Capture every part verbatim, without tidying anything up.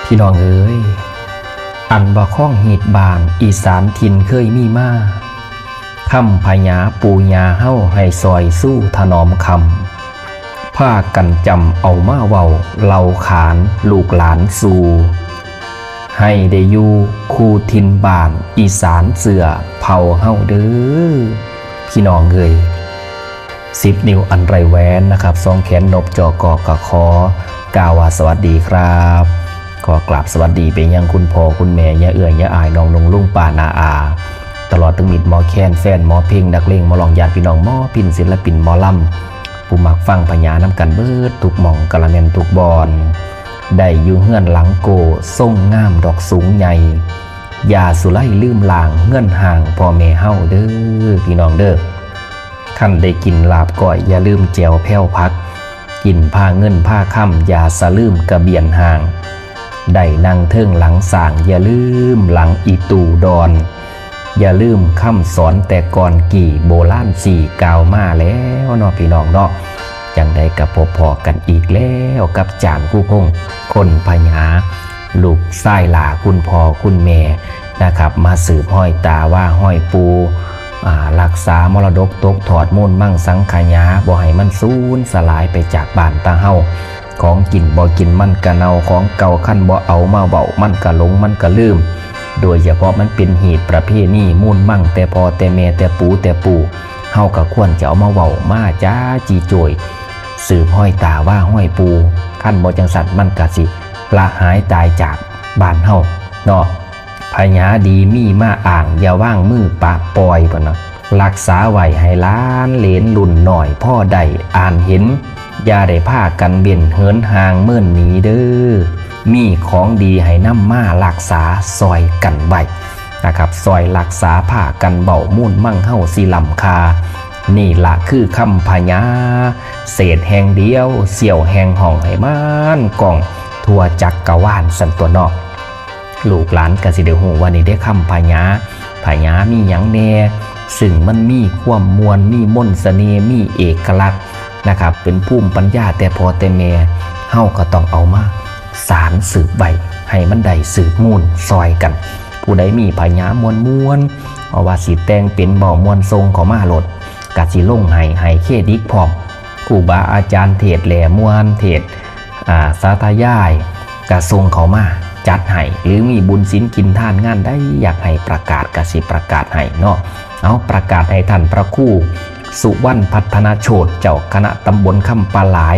พี่น้องเอ๋ย อันว่าคองฮีดบ้านอีสานถิ่นเคยมีมา คำพญาปู่ย่าเฮาให้ซอยสู้ถนอมคำ พากันจำเอามาเว้าเล่าขานลูกหลานสู่ ให้ได้อยู่คู่ถิ่นบ้านอีสานเสื้อเผ่าเฮาเด้อ พี่น้องเอ๋ย สิบ นิ้วอันไรแหวนนะครับ สองแขนนบ จ ก ก ข กล่าวว่าสวัสดีครับ ขอกราบสวัสดีไปยังคุณพ่อคุณแม่ ย่าเอื้อย ย่าอ้าย น้องนุ่ง ลุงป้า น้าอา ตลอดถึงมิตรหมอแคน แฟนหมอเพลง นักเลงหมอร้อง ญาติพี่น้องหมอพิณ ศิลปินหมอลำ ผู้มักฟังพญานำกันเบิดทุกหม่อง กะละแม่นทุกบ่อน ได้อยู่เฮือนหลังโก ทรงงามดอกสูงใหญ่ อย่าสุไลลืมล่างเฮือนห่างพ่อแม่เฮาเด้อ พี่น้องเด้อ คันได้กินลาบก้อย อย่าลืมแจ่วแผ่วผัก กินผ้าเงินผ้าคำ อย่าสะลืมกระเบียนห่าง ได้นั่งเทิงหลังสร้าง อย่าลืมหลังอีตูดอน อย่าลืมคำสอนแต่ก่อนกี่โบราณสี่กล่าวมาแล้วเนาะพี่น้องเนาะ จังใดก็พบพ้อกันอีกแล้วกับจารย์ครูพงษ์ คนพญา ลูกชายหล้าคุณพ่อคุณแม่นะครับ มาสืบห้อยตาว่าห้อยปู อ่า รักษามรดกตกทอดมูลมังสังขยา บ่ให้มันสูญสลายไปจากบ้านตาเฮา ของกินบ่กินมันกะเน่า ของเก่าคันบ่เอามาเว้ามันกะหลงมันกะลืม โดยเฉพาะมันเป็นฮีตประเพณีมูลมังแต่พ่อแต่แม่แต่ปู่แต่ปู่ เฮากะควรจะเอามาเว้ามาจ๋าจีโจย สืบห้อยตาว่าห้อยปู คันบ่จังซั่นมันกะสิละหายตายจากบ้านเฮาเนาะ พญาดีมีมาอ้าง อย่าวางมือปากปล่อยพุ้นนะ รักษาไว้ให้หลานเหลนรุ่นน้อยพอได้อ่านเห็น อย่าได้พากันเบ้นเหินห่างเมินหนีเด้อ มีของดีให้นำมารักษาซอยกันไว้นะครับ ซอยรักษาพากันเว้ามูลมังเฮาสิล้ำค่า นี่ละคือคำพญา เศษแห่งเดียว เสี้ยวแห่งห้องให้มันก้องทั่วจักกะวาลซั่นตั๊วเนาะ ลูกหลานก็สิได้ฮู้ว่านี่เด้คำพญา พญามีหยังแน่ ซึ่งมันมีความม่วน มีมนต์เสน่ห์ มีเอกลักษณ์นะครับ เป็นภูมิปัญญาแต่พ่อแต่แม่ เฮาก็ต้องเอามาสานสืบไว้ ให้มันได้สืบมูลซอยกัน ผู้ใดมีพญาม่วนๆ เพราะว่าสิแต่งเป็นเว้าม่วนส่งเข้ามาโลด ก็สิลงให้ ให้เครดิตพร้อม ครูบาอาจารย์เทศน์แหล่ม่วน เทศน์ อ่า สาธยาย ก็ส่งเข้ามาจัดให้ หรือมีบุญศีลกินทานงานใดอยากให้ประกาศก็สิประกาศให้เนาะ เอาประกาศให้ท่านพระครู สุวรรณพัฒนโชติ เจ้าคณะตำบลคำปาหลาย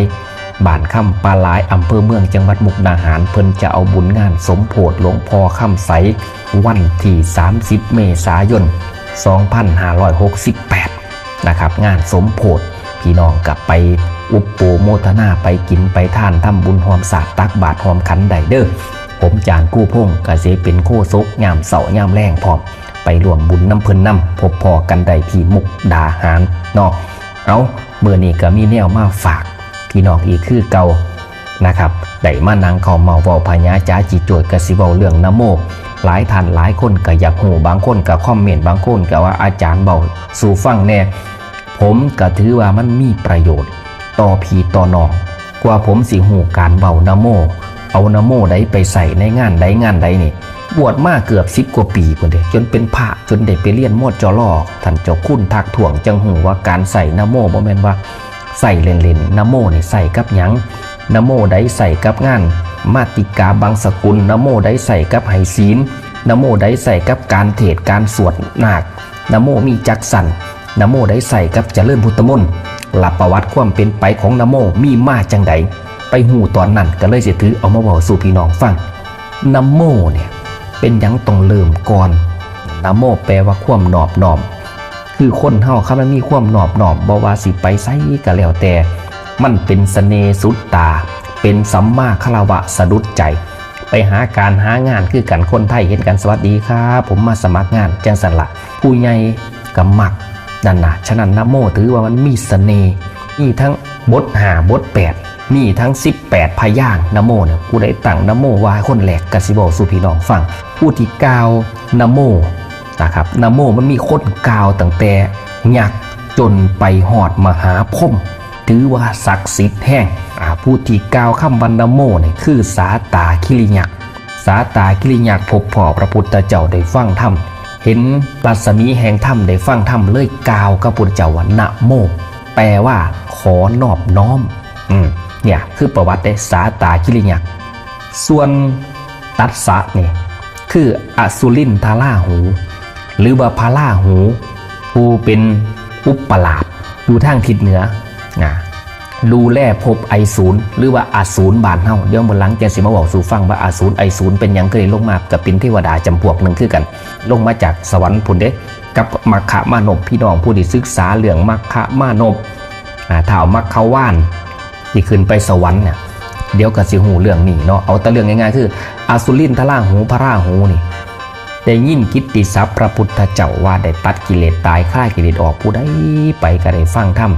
บ้านคำปาหลาย อำเภอเมือง จังหวัดมุกดาหาร เพิ่นจะเอาบุญงานสมโภชหลวงพ่อคำใส วันที่ สามสิบ เมษายน สองพันห้าร้อยหกสิบแปด นะครับ งานสมโภช พี่น้องก็ไปอุปโภคโมทนา ไปกินไปทาน ทำบุญร่วมสาด ตักบาตรร่วมขันได้เด้อ ผมจารย์ครูพงษ์ก็สิเป็นโฆษกยามเช้ายามแลงพร้อม ไปร่วมบุญนำเพิ่นนำ พบพ้อกันได้ที่มุกดาหารเนาะ เอา มื้อนี้ก็มีแนวมาฝากพี่น้องอีกคือเก่านะครับ ได้มานั่งคอมเมาเว้าพญาจ๋าจิโจยก็สิเว้าเรื่องนะโม หลายท่านหลายคนก็อยากฮู้ บางคนก็คอมเมนต์ บางคนก็ว่าอาจารย์เว้าสู่ฟังแน่ ผมก็ถือว่ามันมีประโยชน์ต่อพี่ต่อน้อง กว่าผมสิฮู้การเว้านะโม เอานะโมใดไปใส่ในงานใดงานใดนี่ บวชมาเกือบสิบกว่าปีพุ้นเด้ จนเป็นพระ จนได้ไปเรียน มจร ท่านเจ้าคุณทักท้วง จั่งฮู้ว่าการใส่นะโมบ่แม่นว่าใส่เล่นๆ นะโมนี่ใส่กับหยัง นะโมใดใส่กับงานมาติกาบังสกุล นะโมใดใส่กับให้ศีล นะโมใดใส่กับการเทศน์การสวดนาค นะโมมีจักสั้น นะโมใดใส่กับเจริญพุทธมนต์ และประวัติความเป็นไปของนะโมมีมาจั่งใด ไปฮู้ตอนนั้นก็เลยสิถือเอามาเว้าสู่พี่น้องฟัง นะโมเนี่ย เป็นหยังต้องเริ่มก่อน นะโมแปลว่าความนอบน้อม คือคนเฮาคันมันมีความนอบน้อม บ่ว่าสิไปไสก็แล้วแต่ มันเป็นเสน่ห์สุดตา เป็นสัมมาคารวะสะดุดใจ ไปหาการหางานคือกัน คนไทยเห็นกัน สวัสดีครับ ผมมาสมัครงาน จั่งซั้นละ ผู้ใหญ่ก็มัก นั่นนะ ฉะนั้นนะโมถือว่ามันมีเสน่ห์ มีทั้งบทห้า บทแปด มีทั้งสิบแปดพยางค์ นะโมเนี่ย ผู้ใดตั้งนะโมว่าคนแรกก็สิเว้าสู่พี่น้องฟัง ผู้ที่กล่าวนะโมนะครับ นะโมมันมีคนกล่าวตั้งแต่ยักษ์จนไปฮอดมหาพรหม ถือว่าศักดิ์สิทธิ์แฮง อ่า ผู้ที่กล่าวคำว่านะโมเนี่ยคือสาตาคิริยักษ์ สาตากิริยักษ์พบพ้อพระพุทธเจ้าได้ฟังธรรม เห็นรัศมีแห่งธรรมได้ฟังธรรมเลยกล่าวกับพุทธเจ้าว่า นะโม แปลว่าขอนอบน้อม อืม เนี่ยคือประวัติเด้ สาตากิริยักษ์ ส่วนตัสสะนี่คืออสุรินทราหู หรือว่าพระราหู ผู้เป็นอุปราชอยู่ทางทิศเหนือนะ ดูแลภพไอสูรหรือว่าอสูรบ้านเฮา เดี๋ยวมื้อหลังจั่งสิมาเว้าสู่ฟังว่าอสูรไอสูรเป็นหยังคือได้ลงมา ก็เป็นเทวดาจำพวกหนึ่งคือกัน ลงมาจากสวรรค์พุ้นเด้ กับมัคคมานพ พี่น้องผู้ที่ศึกษาเรื่องมัคคมานพ อ่า ท้าวมัคควานที่ขึ้นไปสวรรค์เนี่ย เดี๋ยวก็สิฮู้เรื่องนี้เนาะ เอาแต่เรื่องง่ายๆ คือ อสุรินทราหูพระราหูนี่ ได้ยินกิตติศัพท์พระพุทธเจ้าว่าได้ตัดกิเลสตาย คลายกิเลสออก ผู้ใดไปก็ได้ฟังธรรม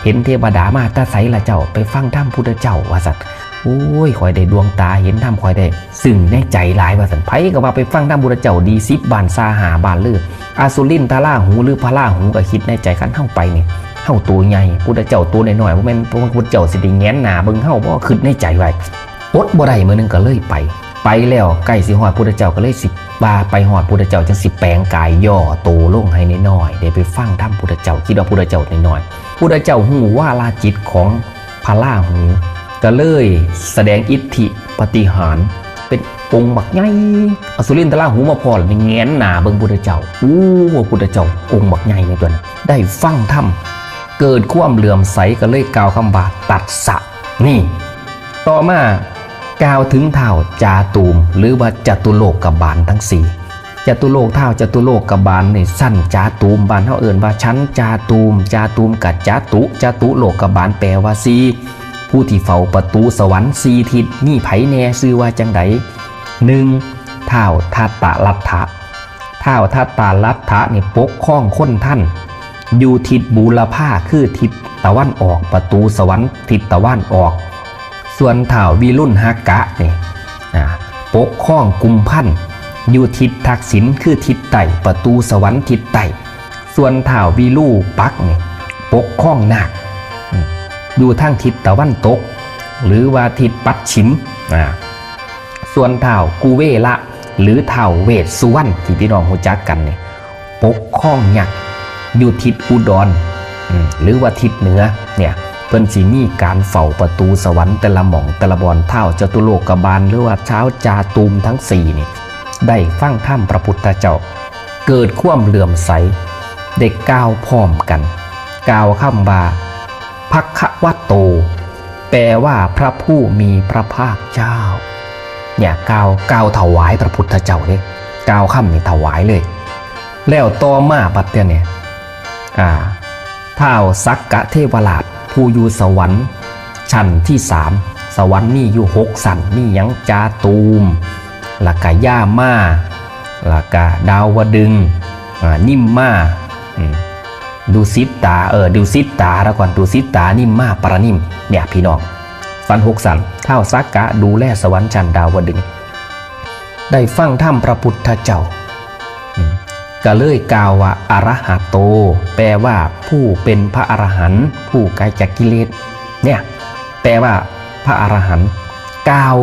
เห็นเทวดามาแต่ไสล่ะเจ้า ไปฟังธรรมพุทธเจ้า ว่าซั่น โอ้ย ข้อยได้ดวงตาเห็นธรรม ข้อยได้ซึ่งในใจหลาย ว่าซั่น ไผก็ว่าไปฟังธรรมพุทธเจ้าดี สิบบ้านซาห้าบ้านลือ อสุรินทราหูหรือพระราหูก็คิดในใจ คันเฮาไปนี่ เฮาตัวใหญ่ พุทธเจ้าตัวน้อยๆ บ่แม่น พุทธเจ้าสิได้แหงนหน้าเบิ่งเฮาบ่ คิดในใจไว้ อดบ่ได้ มื้อหนึ่งก็เลยไป ไปแล้วใกล้สิฮอดพุทธเจ้า ก็เลยสิว่าไปฮอดพุทธเจ้าจั่งสิแปลงกายย่อโตลงให้น้อยๆ ได้ไปฟังธรรมพุทธเจ้า คิดว่าพุทธเจ้าน้อยๆ พุทธเจ้าฮู้วาลาจิตของพระราหู ก็เลยแสดงอิทธิปาฏิหาริย์เป็นองค์บักใหญ่ อสุรินทราหูมาพ้อแล้วนี่แหงนหน้าเบิ่งพุทธเจ้า โอ้ พุทธเจ้าองค์บักใหญ่ในตัวนั้น ได้ฟังธรรม เกิดความเลื่อมใสก็เลยกล่าวคำว่า ตัสสะ นี่ ต่อมากล่าวถึงท้าวจาตูม หรือว่าจตุโลกบาลทั้งสี่ จตุโลก ท้าวจตุโลกบาลนี่ ชั้นจาตูม บ้านเฮาเอิ้นว่าชั้นจาตูม จาตูมกับจตุ จตุโลกบาลแปลว่าสี่ ผู้ที่เฝ้าประตูสวรรค์สี่ทิศ มีไผแน่ ชื่อว่าจั่งใด หนึ่ง ท้าวทัตตรัตถะ ท้าวทัตตรัตถะนี่ปกครองคนทัน อยู่ทิศบูรพา คือทิศตะวันออก ประตูสวรรค์ทิศตะวันออก ส่วนท้าววิรุฬหกะนี่ อ่า ปกครองกุมภัน อยู่ทิศทักษิณ คือทิศใต้ ประตูสวรรค์ทิศใต้ ส่วนท้าววิรูปักษ์นี่ ปกครองนาค อืม อยู่ทางทิศตะวันตก หรือว่าทิศปัสฉิม อ่า ส่วนท้าวกุเวละ หรือท้าวเวสสุวรรณที่พี่น้องรู้จักกันนี่ ปกครองยักษ์ อยู่ทิศอุดร อืม หรือว่าทิศเหนือ เนี่ย เพิ่นสิมีการเฝ้าประตูสวรรค์แต่ละหม่องแต่ละบ่อน ท้าวจตุโลกบาล หรือว่าท้าวจาตูมทั้งสี่นี่ ได้ฟังธรรมพระพุทธเจ้า เกิดความเลื่อมใส ได้กล่าวพร้อมกัน กล่าวคำว่า ภะคะวะโต แปลว่าพระผู้มีพระภาคเจ้า เนี่ย กล่าว กล่าวถวายพระพุทธเจ้าเด้ กล่าวคำนี้ถวายเลย แล้วต่อมาบัดเดี๋ยวนี้ อ่า ท้าวสักกะเทวราช ผู้อยู่สวรรค์ชั้นที่สาม สวรรค์มีอยู่หกชั้น มีหยัง จาตูม แล้วก็ยามา แล้วก็ดาวดึงส์ อ่า นิมมา อืม ดุสิตตา เออ ดุสิตตา แล้วก่อน ดุสิตตา นิมมา ปรนิม เนี่ยพี่น้อง สวรรค์หกชั้น ท้าวสักกะดูแลสวรรค์ชั้นดาวดึงส์ ได้ฟังธรรมพระพุทธเจ้า อืม ก็เลยกล่าวว่า อะระหะโต แปลว่าผู้เป็นพระอรหันต์ ผู้ไกลจากกิเลส เนี่ย แปลว่าพระอรหันต์ กล่าว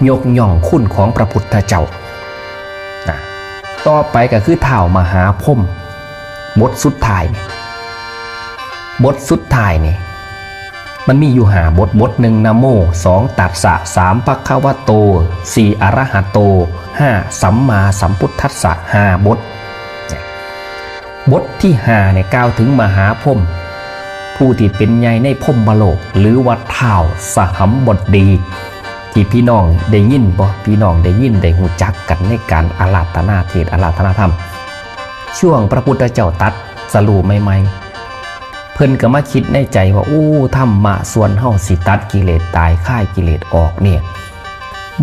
ยกย่องคุณของพระพุทธเจ้า นะ ต่อไปก็คือท้าวมหาพรหม บทสุดท้ายนี่ บทสุดท้ายนี่ มันมีอยู่ห้าบท บทหนึ่ง นะโม สอง ตัสสะ สาม ภะคะวะโต สี่ อะระหะโต ห้า สัมมาสัมพุทธัสสะ ห้าบท บทที่ห้าเนี่ยกล่าวถึงมหาพรหม ผู้ที่เป็นใหญ่ในพรหมโลก หรือว่าท้าวสหัมบดี ที่พี่น้องได้ยินบ่ พี่น้องได้ยินได้รู้จักกันในการอาราธนาเทศน์อาราธนาธรรม ช่วงพระพุทธเจ้าตรัสรู้ใหม่ๆ เพิ่นก็มาคิดในใจว่า โอ้ ธรรมะส่วนเฮาสิตัดกิเลสตาย คลายกิเลสออกเนี่ย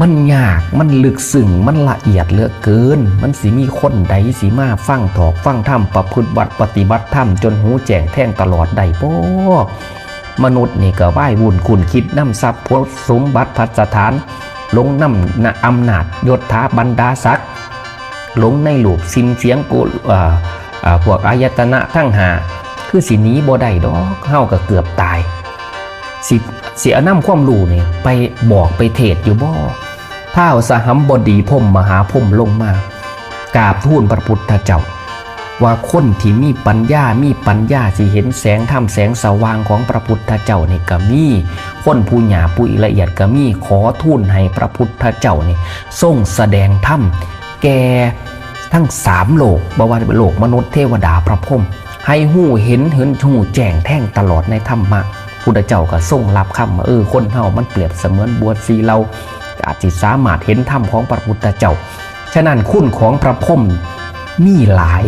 มันยาก มันลึกซึ้ง มันละเอียดเหลือเกิน มันสิมีคนใดสิมาฟังถอกฟังธรรม ประพฤติวัตรปฏิบัติธรรมจนหูแจ้งแทงตลอดได้บ่ มนุษย์นี่ก็ว้ายวุ่นคุ้นคิดนำทรัพย์สมบัติพัสถาน หลงนำอำนาจยศถาบรรดาศักดิ์ หลงในรูปสิ่งเสียงกุ เอ่อ เอ่อ พวกอายตนะทั้งห้า คือสิหนีบ่ได้ดอก เฮาก็เกือบตาย สิ สิเอานำความรู้นี่ไปบอกไปเทศน์อยู่บ่ ท้าวสหัมบดีพรหมมหาพรหมลงมา กราบทูลพระพุทธเจ้า ว่าคนที่มีปัญญา มีปัญญาสิเห็นแสงธรรมแสงสว่างของพระพุทธเจ้านี่ก็มี คนผู้หยาบผู้ละเอียดก็มี ขอทูลให้พระพุทธเจ้านี่ทรงแสดงธรรมแก่ทั้งสามโลก บ่ว่าโลกมนุษย์เทวดาพระพรหม ให้ฮู้เห็น เห็นฮู้แจ้งแทงตลอดในธรรมะ พุทธเจ้าก็ทรงรับคำว่า เออ คนเฮามันเปรียบเสมือนบัวสี่เหล่า อาจสิสามารถเห็นธรรมของพระพุทธเจ้า ฉะนั้นคุณของพระพรหมมีหลาย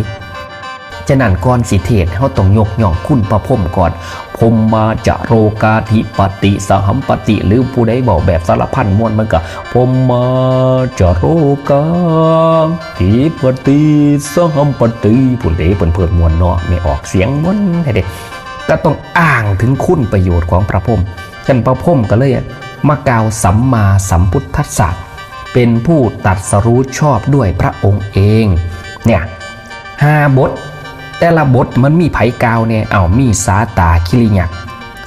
ฉะนั้นก่อนสิเทศน์เฮาต้องยกย่องคุณพระพรหมก่อน พรหมมาจโรกาธิปติสหัมปติ หรือผู้ใดเว้าแบบสารพันม่วนมันก็ พรหมมาจโรกาธิปติสหัมปติ ผู้ใดเพิ่นเพิ่นม่วนเนาะ ไม่ออกเสียงม่วนแท้เด้ ก็ต้องอ้างถึงคุณประโยชน์ของพระพรหม ฉะนั้นพระพรหมก็เลยมากล่าวสัมมาสัมพุทธัสสะ เป็นผู้ตรัสรู้ชอบด้วยพระองค์เอง เนี่ย ห้าบท แต่ละบทมันมีไผกล่าวเนี่ย เอา มีสาตาคิริยักษ์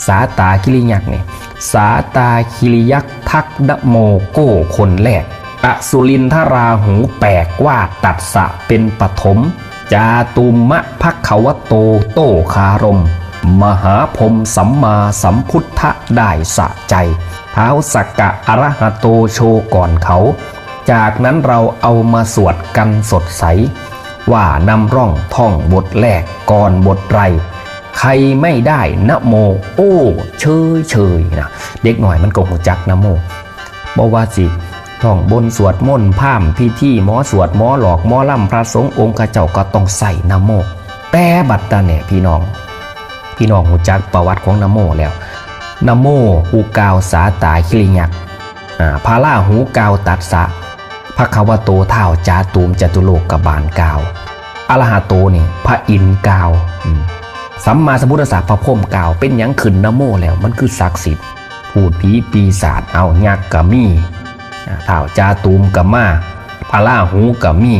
สาตาคิริยักษ์เนี่ย สาตาคิริยักษ์ทักนะโมโก้คนแรก อสุรินทราหูแปลกว่าตัสสะเป็นปฐม จาตุมมะภัคควโตโตคารม มหาพรหมสัมมาสัมพุทธะได้สะใจ ท้าวสักกะอรหะโตโชก่อนเขา จากนั้นเราเอามาสวดกันสดใส ว่านำร่องท่องบทแรกก่อนบทไร ใครไม่ได้นะโม โอ้ เฉยเฉยนะ เด็กน้อยมันก็ฮู้จักนะโม บ่ว่าสิท่องบนสวดมนต์พราหมณ์พิธี หมอสวดหมอหลอกหมอลำ พระสงฆ์องค์ข้าเจ้าก็ต้องใส่นะโม แต่บัดตาเนี่ยพี่น้อง พี่น้องฮู้จักประวัติของนะโมแล้ว นะโมผู้กล่าวสาตาคิริยักษ์ อ่า พระราหูกล่าวตัสสะ ภัคควโตท้าวจาตุมจตุโลกบาลกล่าว อรหะโตนี่พระอินทร์กล่าว อืม สัมมาสัมพุทธัสสะพระพรหมกล่าว เป็นหยังขึ้นนะโมแล้วมันคือศักดิ์สิทธิ์ พูดผีปีศาจ เอายักษ์ก็มี อ่า ท้าวจาตุมก็มา พระราหูก็มี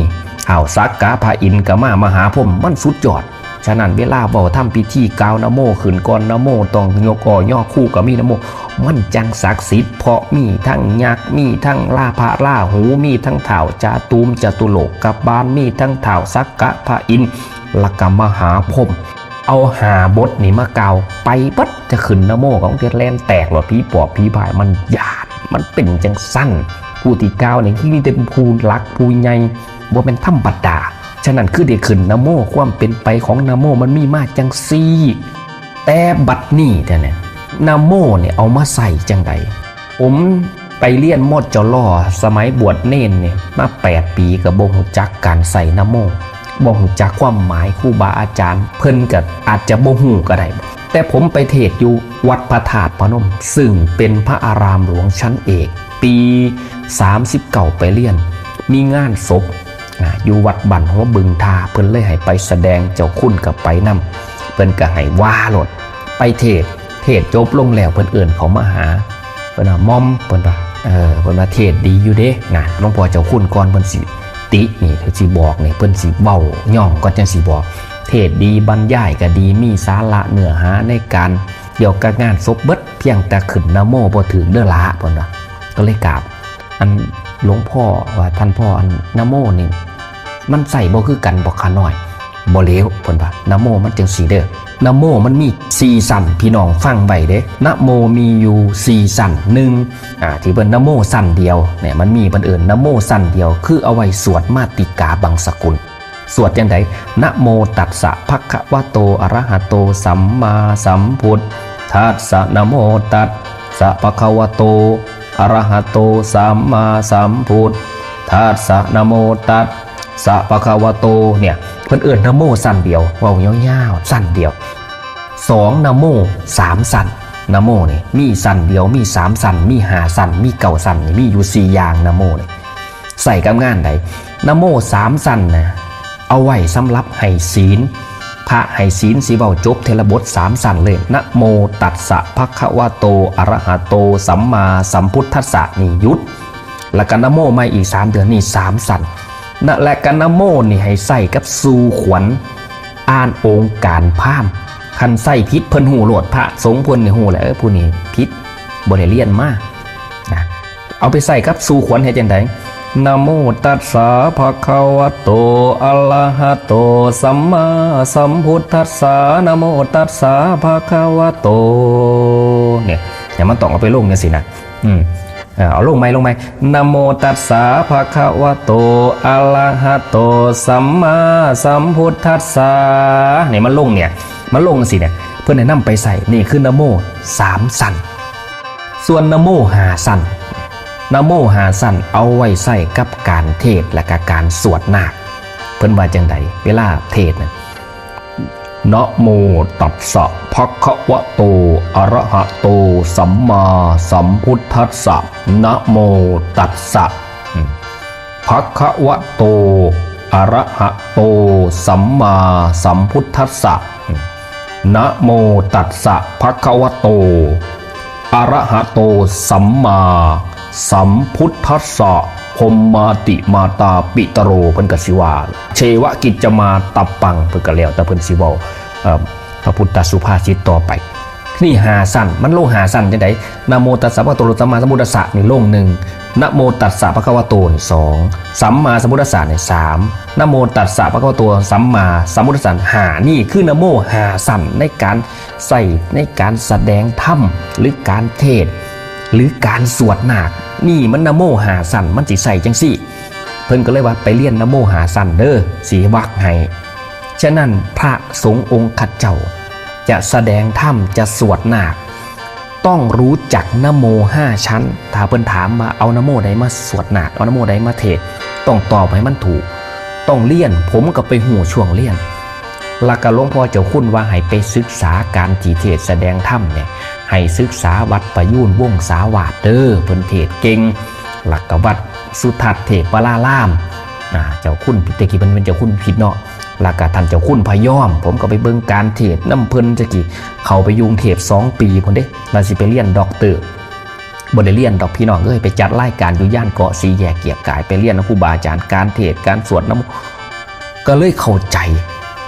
ท้าวสักกะพระอินทร์ก็มา มหาพรหมมันสุดยอด ฉะนั้นเวลาเว้าทำพิธีกล่าวนะโมขึ้นก่อนนะโมต้องยกอ้อย่อคู่ก็มีนะโม มันจังศักดิ์สิทธิ์ เพราะมีทั้งยักษ์ มีทั้งราพระราหู มีทั้งท้าวจาตุมจตุโลกบาล มีทั้งท้าวสักกะพระอินทร์ และก็มหาพรหม เอาห้าบทนี่มากล่าว ไปเบิด จะขึ้นนะโมของเทียนแลนแตกหรอ ผีปอบผีพาย มันย้าน มันเป็นจังซั่น ผู้ที่กล่าวนี่คือมีแต่ผู้หลักผู้ใหญ่ บ่แม่นธรรมดา ฉะนั้นคือได้ขึ้นนะโม ความเป็นไปของนะโมมันมีมาจังซี่ แต่บัดนี้แท้เนี่ย นะโมเนี่ยเอามาใส่จังใด ผมไปเรียน มจร สมัยบวชเณรเนี่ย มาแปดปีก็บ่ฮู้จักการใส่นะโม บ่ฮู้จักความหมาย ครูบาอาจารย์เพิ่นก็อาจจะบ่ฮู้ก็ได้ แต่ผมไปเทศน์อยู่วัดพระธาตุพนม ซึ่งเป็นพระอารามหลวงชั้นเอก ปีสามสิบเก้าไปเรียน มีงานศพ อ่า อยู่วัดบ้านหัวบึงทา เพิ่นเลยให้ไปแสดง เจ้าคุณก็ไปนำ เพิ่นก็ให้ว่าโลด ไปเทศน์ เทศน์จบลงแล้วเพิ่นเอิ้นเขามาหา เพิ่นว่า หม่อม เพิ่นว่า เออ เพิ่นว่าเทศน์ดีอยู่เด้ นะ หลวงพ่อเจ้าคุณก่อนเพิ่นสิตินี่ เพิ่นสิบอกนี่ เพิ่นสิเว้าย่องก่อนจังสิบอก เทศน์ดี บรรยายก็ดี มีสาระเนื้อหาในการเกี่ยวกับงานศพเบิด เพียงแต่ขึ้นนะโมบ่ถืกเด้อหล่า เพิ่นว่า ก็เลยกราบ อันหลวงพ่อว่า ท่านพ่อ อันนะโมนี่มันใส่บ่คือกันบ่ข้าน้อย บ่แล้ว เพิ่นว่า นะโมมันจังซี่เด้อ นะโมมันมีสี่ชั้น พี่น้องฟังไว้เด้ นะโมมีอยู่สี่ชั้น หนึ่ง อ่า ที่เพิ่นนะโมชั้นเดียวเนี่ย มันมี เพิ่นเอิ้นนะโมชั้นเดียว คือเอาไว้สวดมาติกาบังสกุล สวดจังใด นะโมตัสสะภะคะวะโตอะระหะโตสัมมาสัมพุทธัสสะ นะโมตัสสะภะคะวะโตอะระหะโตสัมมาสัมพุทธัสสะ นะโมตัสสะภะคะวะโต เนี่ย เพิ่นเอิ้นนะโมชั้นเดียว เว้ายาวๆ ชั้นเดียว สอง นะโมสามชั้น นะโมนี่มีชั้นเดียว มีสามชั้น มีห้าชั้น มีเก้าชั้น นี่มีอยู่สี่อย่าง นะโมนี่ ใส่กับงานใด นะโมสามชั้นนะ เอาไว้สำหรับให้ศีล พระให้ศีลสิเว้าจบเทื่อละบทสามชั้นเลย นะโมตัสสะภะคะวะโตอะระหะโตสัมมาสัมพุทธัสสะ นี่หยุด แล้วก็นะโมใหม่อีกสามเทื่อ นี่สามชั้น นะ และก็นะโมนี่ให้ใส่กับสู่ขวัญ อ่านองค์การพราหมณ์ คันใส่ผิดเพิ่นฮู้โลด พระสงฆ์เพิ่นนี่ฮู้แหละ เออ ผู้นี้ผิด บ่ได้เรียนมา นะ เอาไปใส่กับสู่ขวัญเฮ็ดจังได๋ นะโมตัสสะภะคะวะโต อะระหะโต สัมมาสัมพุทธัสสะ นะโมตัสสะภะคะวะโต เนี่ย เนี่ยมันต้องเอาไปลงจังซี่นะ อืม เออ เอาลงใหม่ ลงใหม่ นะโมตัสสะภะคะวะโต อะระหะโต สัมมาสัมพุทธัสสะ เนี่ยมันลงเนี่ย มันลงจังซี่เนี่ย เพิ่นแนะนำไปใส่ นี่คือนะโมสามสั้น ส่วนนะโมห้าสั้น นะโมห้าสั้นเอาไว้ใส่กับการเทศน์และก็การสวดนาค เพิ่นว่าจังใด๋ เวลาเทศน์น่ะ นะโมตัสสะภะคะวะโต อะระหะโต สัมมาสัมพุทธัสสะ นะโมตัสสะ อืม ภะคะวะโต อะระหะโต สัมมาสัมพุทธัสสะ อืม นะโมตัสสะภะคะวะโต อะระหะโต สัมมาสัมพุทธัสสะ พรหมาติมาตาปิตโร เพิ่นก็สิว่า เชวะกิจจมาตะปัง เพิ่นก็แล้วแต่เพิ่นสิเว้า เอ่อ พระพุทธสุภาษิตต่อไป นี่ห้าสั้น มันลงห้าสั้นจังใด๋ นะโมตัสสะภะคะวะโต อะระหะโต สัมมาสัมพุทธัสสะ นี่ลงหนึ่ง นะโมตัสสะภะคะวะโต นี่สอง สัมมาสัมพุทธัสสะ นี่สาม นะโมตัสสะภะคะวะโต สัมมาสัมพุทธัสสะ ห้า นี่คือนะโมห้าสั้นในการใส่ในการแสดงธรรม หรือการเทศน์ หรือการสวดนาค นี่มันนะโมห้าสั้น มันสิใส่จังซี่ เพิ่นก็เลยว่าไปเรียนนะโมห้าสั้นเด้อ สิวากให้ ฉะนั้นพระสงฆ์องค์ข้าเจ้า จะแสดงธรรม จะสวดนาค ต้องรู้จักนะโมห้าชั้น ถ้าเพิ่นถามว่าเอานะโมใดมาสวดนาค เอานะโมใดมาเทศน์ ต้องตอบให้มันถูก ต้องเรียน ผมก็ไปฮู้ช่วงเรียน แล้วก็หลวงพ่อเจ้าคุณว่าให้ไปศึกษาการสิเทศน์แสดงธรรมเนี่ย ให้ศึกษาวัดประยูรวงศาวาสเด้อ เพิ่นเทศน์เก่ง แล้วก็วัดสุทัศน์เทพวราราม อ่า เจ้าคุณ แต่กี้เพิ่นเป็นเจ้าคุณพิษเนาะ แล้วก็ท่านเจ้าคุณพยอม ผมก็ไปเบิ่งการเทศน์นำเพิ่น แต่กี้เข้าไปอยู่กรุงเทพฯสองปีพุ้นเด้ ว่าสิไปเรียนด็อกเตอร์ บ่ได้เรียนดอกพี่น้องเอ้ย ไปจัดรายการอยู่ย่านเกาะสีแยกเกียรติกาย ไปเรียนนำครูบาอาจารย์ การเทศน์ การสวดนำ ก็เลยเข้าใจ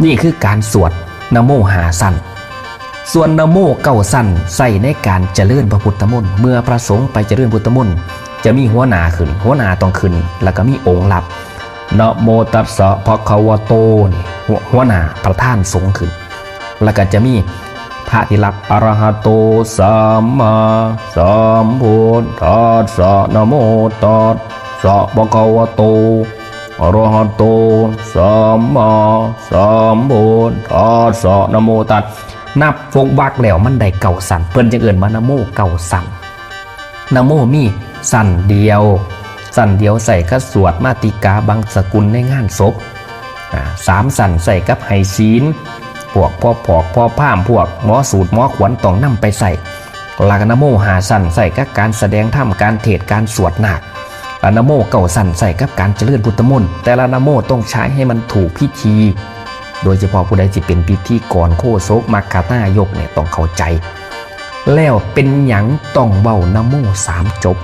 นี่คือการสวดนะโมห้าสั้น ส่วนนะโมเก้าสั้น ใส่ในการเจริญพระพุทธมนต์ เมื่อพระสงฆ์ไปเจริญพุทธมนต์ จะมีหัวหน้าขึ้น หัวหน้าต้องขึ้น แล้วก็มีองค์รับ นะโมตัสสะภะคะวะโต นี่ หัว หัวหน้าประธานสงฆ์ขึ้น แล้วก็จะมีพระที่รับ อะระหะโต สัมมาสัมพุทธัสสะ นะโมตัสสะภะคะวะโต อะระหะโต สัมมาสัมพุทธัสสะ นะโมตัส นับวงวรรคแล้วมันได้เก้าสั้น เพิ่นจึงเอิ้นว่านะโมเก้าสั้น นะโมมีสั้นเดียว สั้นเดียวใส่กับสวดมาติกาบังสกุลในงานศพ อ่า สามสั้นใส่กับให้ศีล พวกพ่อผอกพ่อพราหมณ์ พวกหมอสูตรหมอขวัญต้องนำไปใส่ แล้วก็นะโมห้าสั้นใส่กับการแสดงธรรม การเทศน์ การสวดนาค และนะโมเก้าสั้นใส่กับการเจริญพุทธมนต์ แต่ละนะโมต้องใช้ให้มันถูกพิธี โดยเฉพาะผู้ใดสิเป็นพิธีกร โฆษก มัคคทายกเนี่ยต้องเข้าใจ แล้วเป็นหยังต้องเว้านะโมสามจบ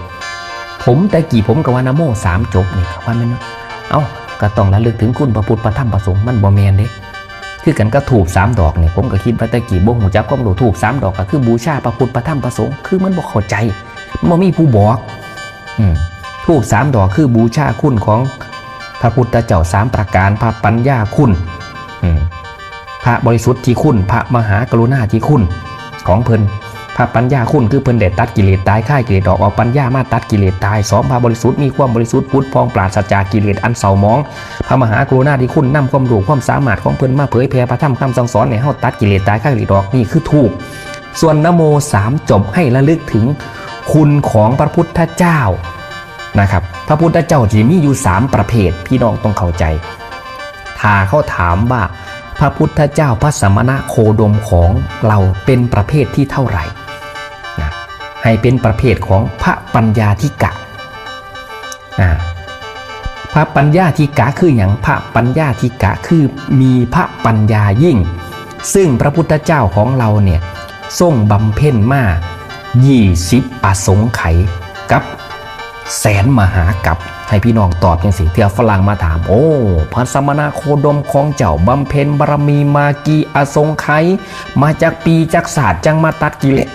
ผมแต่กี้ผมก็ว่านะโมสามจบนี่ก็ว่าแม่น เอ้า ก็ต้องระลึกถึงคุณพระพุทธพระธรรมพระสงฆ์ มันบ่แม่นเด้ คือกันกับธูปสามดอกนี่ ผมก็คิดว่าแต่กี้บ่ฮู้จักความรู้ ธูปสามดอกก็คือบูชาพระพุทธพระธรรมพระสงฆ์ คือมันบ่เข้าใจ มันบ่มีผู้บอก อืม ธูปสามดอกคือบูชาคุณของพระพุทธเจ้าสามประการ พระปัญญาคุณ อืม พระบริสุทธิ์ที่คุณ พระมหากรุณาที่คุณของเพิ่น พระปัญญาคุณคือเพิ่นได้ตัดกิเลสตาย คลายกิเลสออก เอาปัญญามาตัดกิเลสตาย สอง พระบริสุทธิ์มีความบริสุทธิ์ผุดผ่องปราศจากกิเลสอันเศร้าหมอง พระมหากรุณาที่คุณนำความรู้ความสามารถของเพิ่นมาเผยแผ่พระธรรมคำสั่งสอนให้เฮาตัดกิเลสตาย คลายกิเลสออก นี่คือธูป ส่วนนะโมสามจบให้ระลึกถึงคุณของพระพุทธเจ้านะครับ พระพุทธเจ้าที่มีอยู่สามประเภท พี่น้องต้องเข้าใจ ถ้าเขาถามว่าพระพุทธเจ้าพระสมณะโคดมของเราเป็นประเภทที่เท่าไหร่นะ ให้เป็นประเภทของพระปัญญาธิกะ อ่า พระปัญญาธิกะคือหยัง พระปัญญาธิกะคือมีพระปัญญายิ่ง ซึ่งพระพุทธเจ้าของเราเนี่ยทรงบำเพ็ญมายี่สิบอสงไขยกับแสนมหากัป ให้พี่น้องตอบจังซี่ เทื่อฝรั่งมาถาม โอ้ พระสมณะโคดมของเจ้าบำเพ็ญบารมีมากี่อสงไขย มาจักปีจักชาติจังมาตัดกิเลส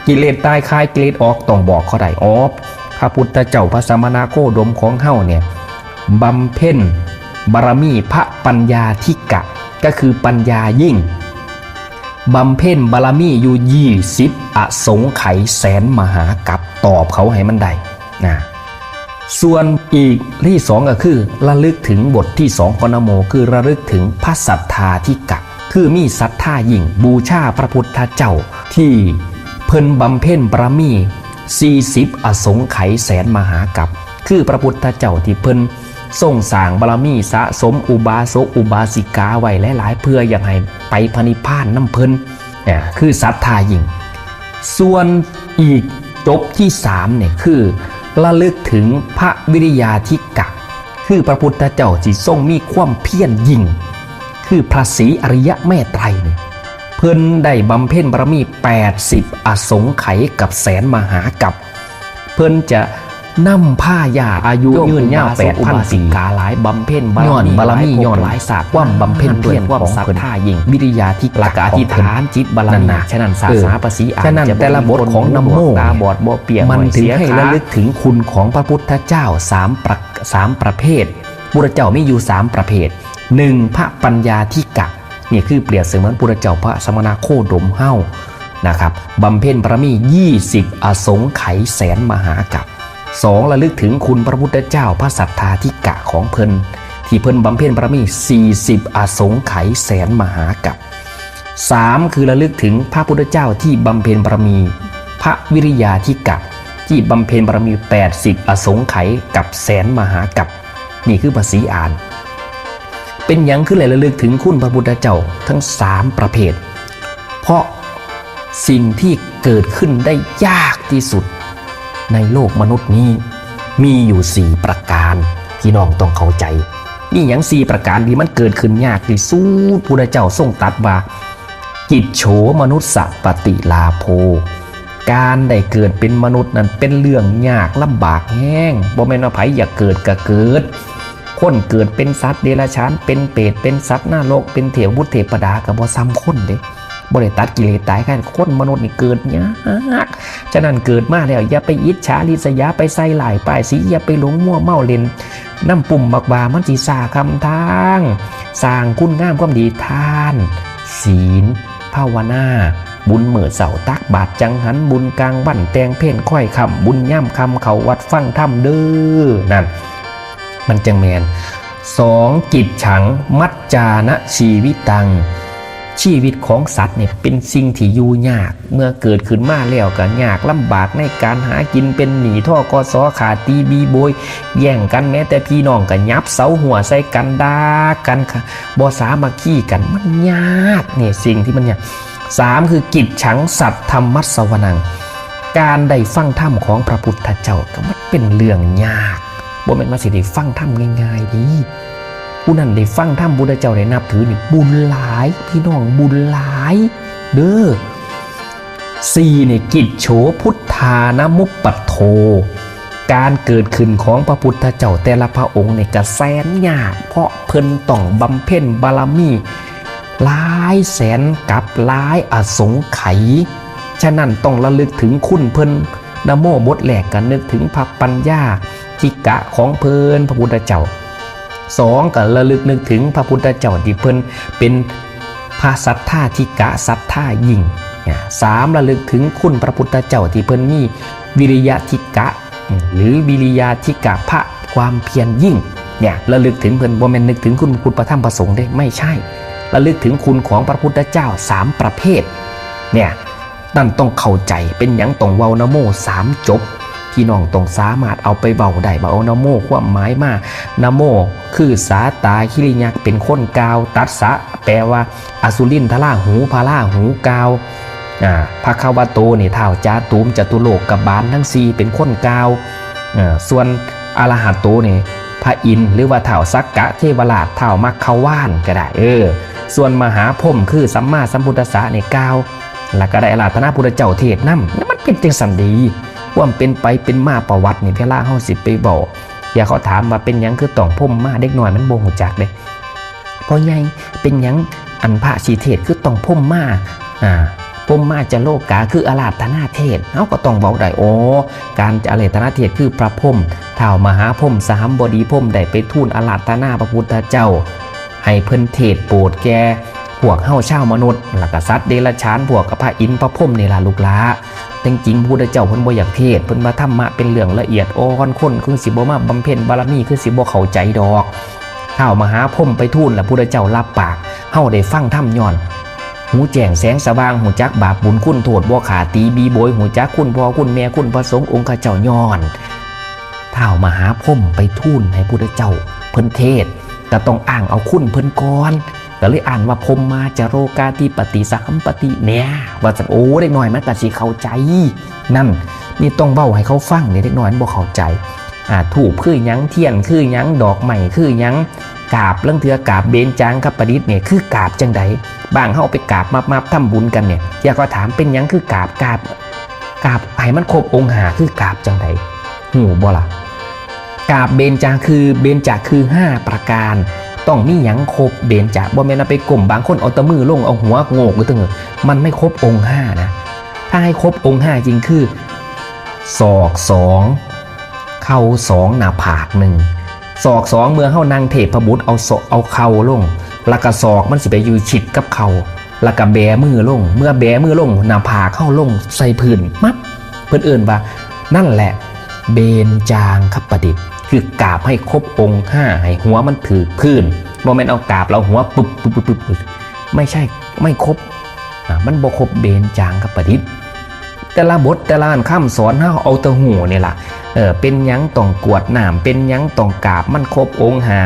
กิเลสตายคลายกิเลสออก ต้องบอกเขาได้ อ๋อ พ พระพุทธเจ้าพระสมณโคดมของเฮาเนี่ยบำเพ็ญบารมีพระปัญญาธิกะ ก็คือปัญญายิ่ง บำเพ็ญบารมีอยู่ยี่สิบอสงไขยแสนมหากัป ตอบเขาให้มันได้นะ ส่วนอีกที่สองก็คือระลึกถึงบทที่สองของนะโม คือระลึกถึงพระสัทธาธิกะ คือมีศรัทธายิ่งบูชาพระพุทธเจ้า ที่เพิ่นบำเพ็ญบารมีสี่สิบอสงไขยแสนมหากัป คือพระพุทธเจ้าที่เพิ่นทรงสร้างบารมีสะสมอุบาสกอุบาสิกาไว้หลายๆ เพื่ออยากให้ไปพระนิพพานนำเพิ่น เนี่ยคือศรัทธายิ่ง ส่วนอีกจบที่สามเนี่ยคือระลึกถึงพระวิริยาธิกะ คือพระพุทธเจ้าที่ทรงมีความเพียรยิ่ง คือพระศรีอริยะเมตไตรยเนี่ยเพิ่นได้บำเพ็ญบารมีแปดสิบอสงไขยกับแสนมหากัป เพิ่นจะนำพาญาติอายุยืนยาวแปดพันปี กาหลายบำเพ็ญบารมี ย้อนบารมี หลายภพ ย้อนหลายชาติ ความบำเพ็ญเพียรของเพิ่น ความศรัทธายิ่ง วิริยาธิกะ และก็อธิษฐานจิตบารมี นั่นน่ะ ฉะนั้นศาสนา เออ ภาษีอาจ ฉะนั้น จะบ่ แต่ละบทของนะโม มีคนหูหนวกตาบอด บ่เปีย มันถึงให้ระลึกถึงคุณของพระพุทธเจ้าสามประ สามประเภท พุทธเจ้ามีอยู่สามประเภท หนึ่ง พระปัญญาธิกะ นี่คือเปรียบเสมือนพุทธเจ้าพระสมณโคดมเฮานะครับ บำเพ็ญบารมียี่สิบอสงไขยแสนมหากัป สอง ระลึกถึงคุณพระพุทธเจ้าพระสัทธาธิกะของเพิ่น ที่เพิ่นบำเพ็ญบารมีสี่สิบอสงไขยแสนมหากัป สาม คือระลึกถึงพระพุทธเจ้าที่บำเพ็ญบารมี พระวิริยาธิกะ ที่บำเพ็ญบารมีแปดสิบอสงไขยกับแสนมหากัป นี่คือภาษีอาจ เป็นหยังคือให้ระลึกถึงคุณพระพุทธเจ้าทั้งสามประเภท เพราะสิ่งที่เกิดขึ้นได้ยากที่สุดในโลกมนุษย์นี้ มีอยู่สี่ประการ พี่น้องต้องเข้าใจ มีหยังสี่ประการที่มันเกิดขึ้นยากที่สุด พุทธเจ้าทรงตรัสว่า กิจโฉมนุสสปฏิลาโภ การได้เกิดเป็นมนุษย์นั้นเป็นเรื่องยากลำบากแฮง บ่แม่นว่าไผอยากเกิดก็เกิด คนเกิดเป็นสัตว์เดรัจฉาน เป็นเปรต เป็นสัตว์นรก เป็นเทพบุตรเทพดาก็บ่ส่ำคนเด้ บ่ได้ตัดกิเลสตาย คันคนมนุษย์นี่เกิดยาก ฉะนั้นเกิดมาแล้วอย่าไปอิจฉาริษยา ไปใส่ร้ายป้ายสี อย่าไปหลงมัวเมาเล่นนำปุ้มบักหว่า มันสิซ่าคำทาง สร้างคุณงามความดี ทาน ศีล ภาวนา บุญมื้อเช้าตักบาตรจังหัน บุญกลางวันแต่งเพลคอยค่ำ บุญยามค่ำเข้าวัดฟังธรรมเด้อ นั่น มันจั่งแม่น สอง กิจฉังมัจจานะชีวิตัง ชีวิตของสัตว์เนี่ยเป็นสิ่งที่อยู่ยาก เมื่อเกิดขึ้นมาแล้วก็ยากลำบากในการหากิน เป็นหนี้ ธ.ก.ส. ขาดตีบีโบย แย่งกัน แม้แต่พี่น้องก็หยับเสาหัวใส่กัน ด่ากัน บ่สามัคคีกัน มันยาก เนี่ยสิ่งที่มันยาก สาม คือกิจฉังสัทธรรมัสสวนัง การได้ฟังธรรมของพระพุทธเจ้าก็มันเป็นเรื่องยาก บ่แม่นว่าสิได้ฟังธรรมง่ายๆเด้ ผู้นั้นได้ฟังธรรมพุทธเจ้าได้นับถือนี่บุญหลาย พี่น้อง บุญหลายเด้อ สี่ นี่ กิจโฉพุทธานามุปปัตโถ การเกิดขึ้นของพระพุทธเจ้าแต่ละพระองค์นี่ก็แสนยาก เพราะเพิ่นต้องบำเพ็ญบารมีหลายแสนกัป หลายอสงไขย ฉะนั้นต้องระลึกถึงคุณเพิ่น นะโมบทแรกก็นึกถึงพระปัญญาธิกะของเพิ่น พระพุทธเจ้า สอง ก็ระลึกนึกถึงพระพุทธเจ้าที่เพิ่นเป็นพระสัทธาธิกะ ศรัทธายิ่ง เนี่ย สาม ระลึกถึงคุณพระพุทธเจ้าที่เพิ่นมีวิริยะธิกะ อืม หรือวิริยาธิกะ พระความเพียรยิ่ง เนี่ย ระลึกถึงเพิ่น บ่แม่นนึกถึงคุณพระพุทธพระธรรมพระสงฆ์เด้ ไม่ใช่ ระลึกถึงคุณของพระพุทธเจ้าสามประเภท เนี่ย นั่นต้องเข้าใจ เป็นหยังต้องเว้านะโมสามจบ พี่น้องต้องสามารถเอาไปเว้าได้ ว่าเอานะโมความหมายมา นะโมคือสาตาคิริยักษ์เป็นคนกล่าว ตัสสะ แปลว่าอสุรินทราหู พระราหูกล่าว อ่า ภะคะวะโตนี่ท้าวจาตุมจตุโลกบาลทั้งสี่เป็นคนกล่าว อ่า ส่วนอะระหะโตนี่พระอินทร์ หรือว่าท้าวสักกะเทวราช ท้าวมัคควานก็ได้ เออ ส่วนมหาพรหมคือสัมมาสัมพุทธัสสะนี่กล่าว แล้วก็ได้อาราธนาพุทธเจ้าเทศน์นำ มันเป็นจั่งซั้นเด้ ความเป็นไปเป็นมาประวัตินี่ เวลาเฮาสิไปเว้า อย่าเขาถามว่าเป็นหยังคือต้องพรหมมา เด็กน้อยมันบ่ฮู้จักเด้ พ่อใหญ่ เป็นหยังอันพระสิเทศน์คือต้องพรหมมา อ่า พรหมาจาโรกาคืออาราธนาเทศ เฮาก็ต้องเว้าได้ โอ้ การอาราธนาเทศคือพระพรหม ท้าวมหาพรหมสหัมบดีพรหมได้ไปทูลอาราธนาพระพุทธเจ้า ให้เพิ่นเทศน์โปรดแก่พวกเฮาชาวมนุษย์ แล้วก็สัตว์เดรัจฉาน พวกกับพระอินทร์พระพรหมนี่ล่ะลูกหลา แต่จริงๆ พระพุทธเจ้าเพิ่นบ่อยากเทศน์ เพิ่นว่าธรรมะเป็นเรื่องละเอียดอ่อน คนคือสิบ่มาบำเพ็ญบารมี คือสิบ่เข้าใจดอก ท้าวมหาพรหมไปทูล แล้วพุทธเจ้ารับปาก เฮาได้ฟังธรรมย้อน หูแจ้งแสงสว่าง หูจักบาปบุญคุณโทษบ่ขาด ตีบีโบย หูจักคุณพ่อคุณแม่ คุณพระสงฆ์องค์ข้าเจ้า ย้อนท้าวมหาพรหมไปทูลให้พุทธเจ้าเพิ่นเทศน์ ก็ต้องอ้างเอาคุณเพิ่นก่อน ก็เลยอ่านว่าพรหมาจาโรกาธิปติสหัมปติเนี่ย ว่าซั่น โอ้ เด็กน้อยมันก็สิเข้าใจ นั่น นี่ต้องเว้าให้เขาฟังนี่ เด็กน้อยมันบ่เข้าใจ อ่า ธูปคือหยัง เทียนคือหยัง ดอกไม้คือหยัง กาบ ลางเทื่อกาบเบญจางคประดิษฐ์เนี่ย คือกาบจังใด บางเฮาไปกาบมับๆ ทำบุญกันเนี่ย เทื่อเขาถามเป็นหยังคือกาบ กาบ กาบให้มันครบองค์ห้า คือกาบจังใด ฮู้บ่ล่ะ กาบเบญจาคือ เบญจาคือห้าประการ ต้องมีหยังครบเบญจา บ่แม่นเอาไปก้ม บางคนเอาแต่มือลง เอาหัวโงกอยู่เทิง มันไม่ครบองค์ห้านะ ถ้าให้ครบองค์ห้าจริงคือ ศอกสอง เข่าสอง หน้าผากหนึ่ง ศอกสอง เมื่อเฮานั่งเทพบุตร เอาศอก เอาเข่าลง แล้วก็ศอกมันสิไปอยู่ชิดกับเข่า แล้วก็แบมือลง เมื่อแบมือลง หน้าผากเฮาลงใส่พื้น มับ เพิ่นเอิ้นว่า นั่นแหละ เบญจางคประดิษฐ์ คือกราบให้ครบองค์ห้า ให้หัวมันถืกพื้น บ่แม่นเอากราบแล้วหัวปึบปึบปึบปึบ ไม่ใช่ ไม่ครบ อ่ะ มันบ่ครบเบญจางคประดิษฐ์ แต่ละบทแต่ละอันคำสอนเฮาเอาแต่ฮู้นี่ล่ะ เออ เป็นหยังต้องกรวดน้ำ เป็นหยังต้องกราบ มันครบองค์ห้า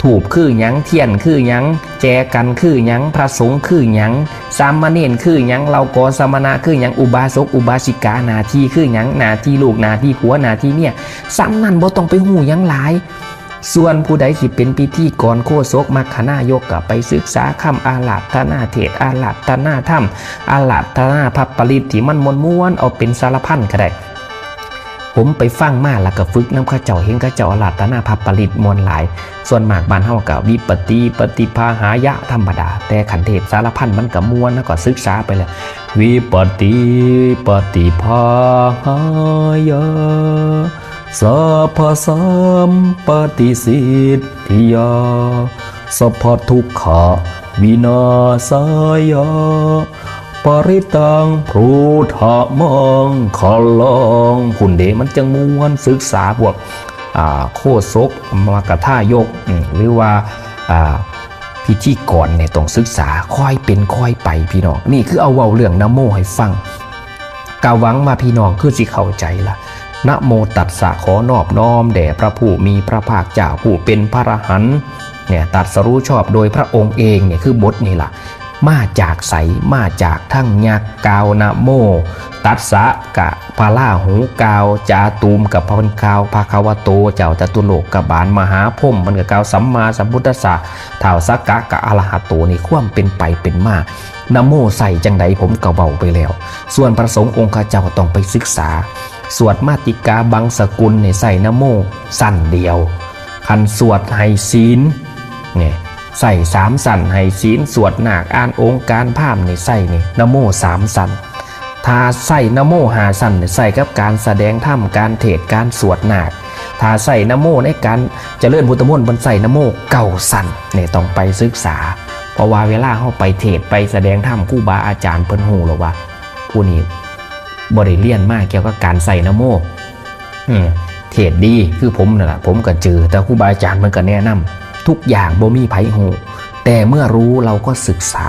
ธูปคือหยัง เทียนคือหยัง แจกันคือหยัง พระสงฆ์คือหยัง สามเณรคือหยัง เหล่ากอสมณะคือหยัง อุบาสกอุบาสิกา หน้าที่คือหยัง หน้าที่ลูก หน้าที่ผัว หน้าที่เมีย ส่ำนั้นบ่ต้องไปฮู้หยังหลาย ส่วนผู้ใดสิเป็นพิธีกรโฆษกมัคคณายก ก็ไปศึกษาคำอาราธนาเทศน์ อาราธนาธรรม อาราธนาพระปริตรที่มันม่วนๆ เอาเป็นสารพันก็ได้ ผมไปฟังมาแล้วก็ฝึกนำเขาเจ้า เห็นเขาเจ้าอาราธนาพระปริตรม่วนหลาย ส่วนมากบ้านเฮาก็วิปติปฏิภาหายะธรรมดา แต่คันเทศน์สารพันมันก็ม่วน แล้วก็ศึกษาไปแล้ว วิปติปฏิภาหายะ สัพพสัมปติสิทธิยา สัพพทุกขวินาศายะ ปริตตังพุทธมังคลัง พุ้นเด้ มันจังม่วน ศึกษาพวก อ่า โฆษก มัคคทายก อืม หรือว่า อ่า พิธีกรเนี่ยต้องศึกษา ค่อยเป็นค่อยไปพี่น้อง นี่คือเอาเว้าเรื่องนะโมให้ฟัง ก็หวังว่าพี่น้องคือสิเข้าใจล่ะ นะโมตัสสะ ขอนอบน้อมแด่พระผู้มีพระภาคเจ้า ผู้เป็นพระอรหันต์เนี่ย ตรัสรู้ชอบโดยพระองค์เองเนี่ย คือบทนี่ล่ะ มาจากไส มาจากทั้งยักษ์ กล่าวนะโมตัสสะ กะพระราหูกล่าว จาตุมกะพระกล่าว ภะคะวะโต เจ้าจตุโลกบาล มหาพรหมมันก็กล่าว สัมมาสัมพุทธัสสะ ท้าวสักกะกะอะระหะโต นี่ความเป็นไปเป็นมา นะโมใส่จังใดผมก็เว้าไปแล้ว ส่วนพระสงฆ์องค์ข้าเจ้าต้องไปศึกษา สวดมาติกาบังสกุลเนี่ยใส่นะโมสั้นเดียว คันสวดให้ศีลเนี่ยใส่สามสั้น ให้ศีล สวดนาค อ่านองค์การพราหมณ์เนี่ยใส่เนี่ยนะโมสามสั้น ถ้าใส่นะโมห้าสั้นเนี่ยใส่กับการแสดงธรรม การเทศน์ การสวดนาค ถ้าใส่นะโมในการเจริญพุทธมนต์ เพิ่นใส่นะโมเก้าสั้นเนี่ยต้องไปศึกษา เพราะว่าเวลาเฮาไปเทศน์ไปแสดงธรรม ครูบาอาจารย์เพิ่นฮู้แล้วว่า ผู้นี้บ่ได้เรียนมาเกี่ยวกับการใส่นะโม อืม เทศน์ดีคือผมนั่นล่ะ ผมก็เจอ แต่ครูบาอาจารย์เพิ่นก็แนะนำ ทุกอย่างบ่มีไผฮู้ แต่เมื่อรู้เราก็ศึกษา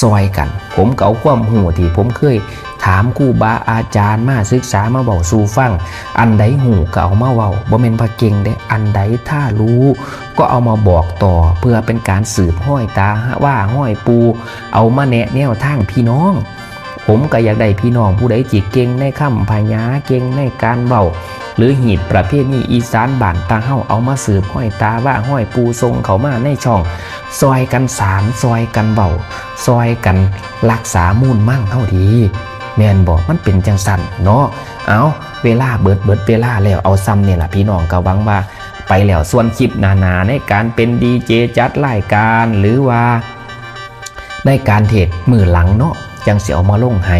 ซอยกัน ผมก็เอาความฮู้ที่ผมเคยถามครูบาอาจารย์มาศึกษามาเว้าสู่ฟัง อันใดฮู้ก็เอามาเว้า บ่แม่นว่าเก่งเด้ อันใดถ้ารู้ก็เอามาบอกต่อ เพื่อเป็นการสืบฮอยตาว่าฮอยปู่ เอามาแนะแนวทางพี่น้อง ผมก็อยากได้พี่น้องผู้ใดที่เก่งในคำพยา เก่งในการเว้า หรือฮีตประเพณีอีสานบ้านตาเฮา เอามาสืบฮอยตาว่าฮอยปู่ส่งเข้ามาในช่อง ซอยกันสาน ซอยกันเว้า ซอยกันรักษามูลมั่งเฮาดี แม่นบ่ มันเป็นจังซั่นเนาะ เอา เวลาเบิด เบิดเวลาแล้ว เอาส่ำนี่ล่ะพี่น้อง ก็หวังว่าไปแล้ว ส่วนคลิปหน้าๆ ในการเป็นดีเจจัดรายการ หรือว่าในการเทศน์มื้อหลังเนาะ จั่งสิเอามาลงให้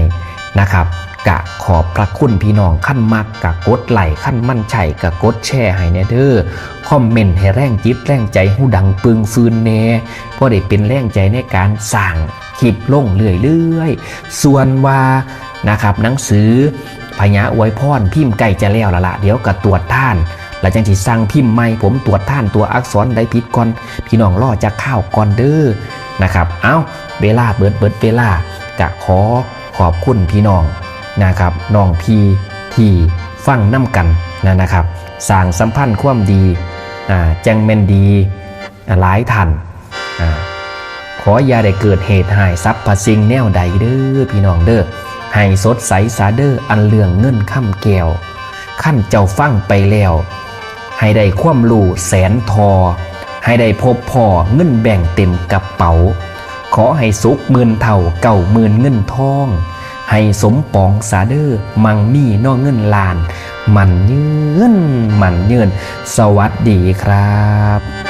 นะครับ กะขอบพระคุณพี่น้อง คันมักกะกดไลค์ คันมันใช่กะกดแชร์ให้แหน่เด้อ คอมเมนต์ให้แรงจิตแรงใจฮูดังปึงฟืนแหน่ พอได้เป็นแรงใจในการสร้างคลิปลงเรื่อยๆ ส่วนว่านะครับ หนังสือพญาอวยพรพิมพ์ใกล้จะแล้วละละ เดี๋ยวกะตรวจทาน แล้วจั่งสิสั่งพิมพ์ใหม่ ผมตรวจทานตัวอักษรใดผิดก่อน พี่น้องรอจักคราวก่อนเด้อนะครับ เอ้า เวลาเบิดเบิดเวลา กะขอขอบคุณพี่น้องนะครับ น้องพี่ที่ฟังนำกันนะนะครับ สร้างสัมพันธ์ความดี อ่า จั่งแม่นดี อ่า หลายท่าน อ่า ขออย่าได้เกิดเหตุหายสรรพสิ่งแนวใดเด้อพี่น้องเด้อ ให้สดใสสาเด้อ อันเรื่องเงินคำแก้ว คันเจ้าฟังไปแล้ว ให้ได้ความรู้แสนทอ ให้ได้พบพ้อเงินแบงก์เต็มกระเป๋า ขอให้สุขหมื่นเท่า เก้าหมื่นเงินทอง ให้สมปองสาเด้อ มั่งมีเนาะเงินล้าน มั่นยืน มั่นยืน สวัสดีครับ